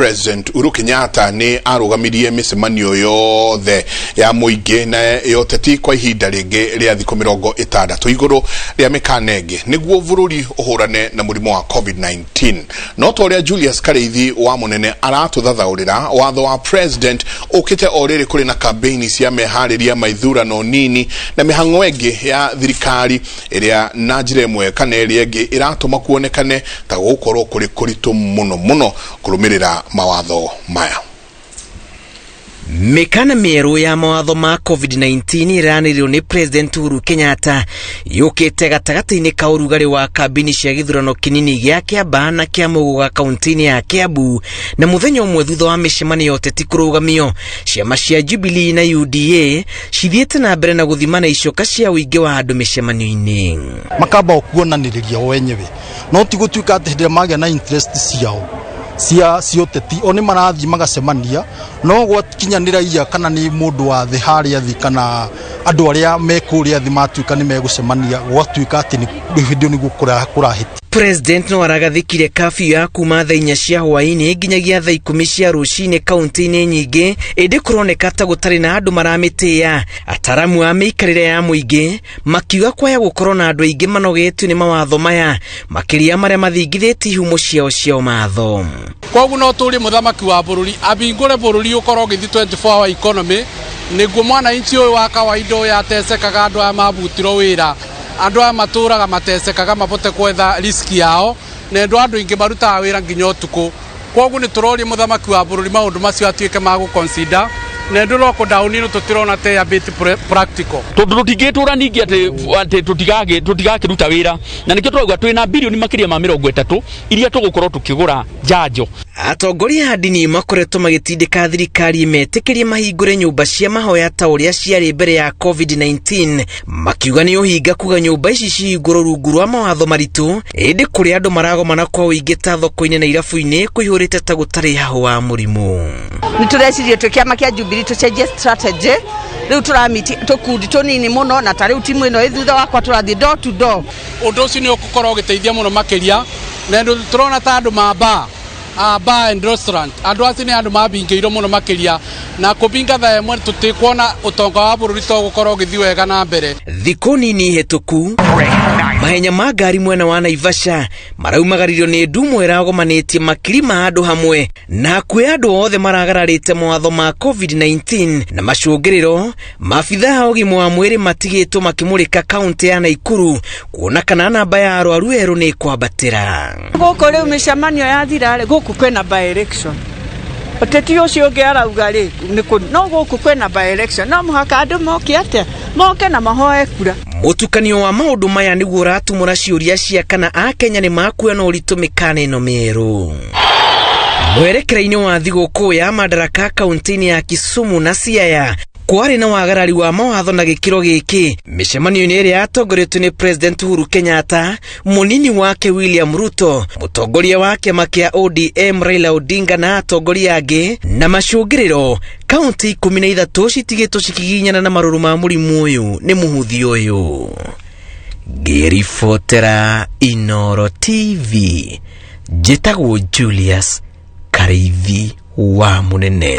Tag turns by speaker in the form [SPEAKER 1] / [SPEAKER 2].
[SPEAKER 1] President Uhuru Kenyatta nĩ arũgamirie mĩcemanio yothe ya mũingĩ na ya ũteti kwa ihinda rĩngĩ rĩa thikũ 60 igũrũ rĩa mĩkana ĩngĩ nĩguo bũrũri ũhũrane na mũrimũ wa COVID-19. No ta ũrĩa Julius Karĩithi wa Mũnene aratũthathaũrĩra, watho wa President ũkĩte o rĩrĩ kũrĩ na kambeini cia meharĩria ma ithurano nini na mĩhang'o ĩngĩ ya thirikari ĩrĩa na njĩra ĩmwe kana ĩrĩa ĩngĩ ĩratũma kuonekane ta gũgũkorwo kũrĩ kũritũ mũno mũno kũrũmĩrĩra mawatho maya.
[SPEAKER 2] Mĩkana mĩerũ ya mawatho ma COVID-19 ĩranĩrĩrwo nĩ President Uhuru Kenyatta yũkĩte gatagatĩ-inĩ ka ũrugarĩ wa kambini cia gĩthurano kĩnini gĩa Kĩambaa na kĩa Mũgũga kaunti-inĩ ya Kiambu, na mũthenya ũmwe thutha wa mĩcemanio ya ũteti kũrũgamio. Ciama cia Jubilee na UDA cithiĩte na mbere na gũthimana icoka cia ũingĩ wa andũ mĩcemanio-inĩ.
[SPEAKER 3] Makamba o kuonanĩrĩria o enyewe, no ti gũtuĩka atĩ hĩndĩ ĩrĩa magĩa na interest ciao cia ũteti o nĩ marathiĩ magacemania, no gwakinya nĩ raia kana nĩ mũndũ wa thĩ harĩa thĩ kana andũ arĩa me kũrĩa thĩ matuĩka nĩ megũcemania, gwatuĩka atĩ nĩ hĩndĩ ĩyo nĩguo kũrahĩtia.
[SPEAKER 2] President no aragathĩkire kafyu ya kuma thaa 4 cia hwaĩ-inĩ nginyagia thaa 10 cia rũcinĩ kaunti-inĩ nyingĩ, ĩndĩ kũroneka ta gũtarĩ na andũ maramĩtĩĩa. Ataramu a mĩikarĩre ya mũingĩ makiuga kwaya gũkorwo na andũ aingĩ manogetio nĩ mawatho maya, makĩria marĩa mathingithĩtie ihumo ciao cia ũmatho.
[SPEAKER 4] Koguo no tũrie mũthamaki wa bũrũri abingũre bũrũri ũkorwo ũgĩthiĩ 24 hour economy, nĩguo mwananchi ũyũ wa kawaida ũyũ atecekaga, andũ aya mabutirwo wĩra, andũ aya matũraga matecekaga mabote kwetha riski yao, na andũ aingĩ marutaga wĩra nginya ũtukũ. Koguo nĩ tũroria mũthamaki wa bũrũri maũndũ macio atuĩke ma gũ-consider, na ũndũ lockdown ĩno tũtirona ta a bit practical.
[SPEAKER 5] Tondũ tũtingĩtũra ningĩ atĩ tũtigakĩruta wĩra, na nĩkĩo tũrauga twĩna birioni makĩria ma 30 iria tũgũkorwo tũkĩgũra njanjo.
[SPEAKER 2] Atongoria a ndini makoretwo magĩtindĩka thirikari metĩkĩrie mahingũre nyũmba cia mahoya ta ũrĩa ciarĩ mbere ya COVID-19, makiuga nĩ ũhinga kuga nyũmba ici cihingũrwo rungu rwa mawatho maritũ, ĩndĩ kũrĩa andũ maragomana kwa ũingĩ ta thoko-inĩ na irabu-inĩ kũihũrĩte ta gũtarĩ hahũ wa mũrimũ.
[SPEAKER 6] Nĩ tũrecirie twĩ kĩama kĩa Jubilee tũcenjie strategy, rĩu tũramiti tũkundi tũnini mũno, na ta rĩu timu ĩno ĩ thutha wakwa tũrathiĩ door to door.
[SPEAKER 4] Ũndũ ũcio nĩ ũgũkorwo ũgĩteithia mũno makĩria, na ũndũ tũrona ta andũ ma bar, bar and restaurant, andũ acio nĩ andũ mabingĩirwo mũno makĩria, na kũbinga thaa 1 tũtikuona ũtonga wa bũrũri to gũkorwo ũgĩthiĩ wega na mbere.
[SPEAKER 2] Thikũ nini hĩtũku, mahenya ma ngari mwena wa Naivasha maraumagaririo nĩ ndumo ĩragomanĩtie makiri ma andũ hamwe, na hakuhĩ andũ othe maragararĩte mawatho ma COVID-19 na macũngĩrĩro maabithaa a ũgima wa mwĩrĩ matigĩtwo makĩmũrĩka kaunti ya Naikuru kuona kana namba ya arwaru erũ nĩ ĩkwambatĩra.
[SPEAKER 7] Gũkũ rĩu mĩcemanio yathira rĩ, gũkũ kwĩna by election, ũteti ũcio ũngĩ arauga rĩ no gũkũ kwĩna by election, no mũhaka andũ moke atĩa, moke na mahoe kura.
[SPEAKER 2] Mũtukanio wa maũndũ maya nĩguo ũratumũra ciũria cia kana Akenya nĩ makuoya na ũritũ mĩkana ĩno mĩerũ. Mwerekera-inĩ wa thigũkũ ya Madaraka kaunti-inĩ ya Kisumu na Siaya kwarĩ na wagarari wa mawatho na gĩkĩro gĩkĩ mĩcemanio-inĩ ĩrĩa yatongoretio nĩ President Uhuru Kenyatta, mũnini wake William Ruto, mũtongoria wa kĩama kĩa ODM Raila Odinga na atongoria angĩ, na macũngĩrĩro kaunti 13 citigĩtwo cikiginyana na marũrũ ma mũrimũ ũyũ nĩ mũhuthi ũyũ. Ngĩribotera Inoro TV, njĩtagwo Julius Karĩithi wa Mũnene.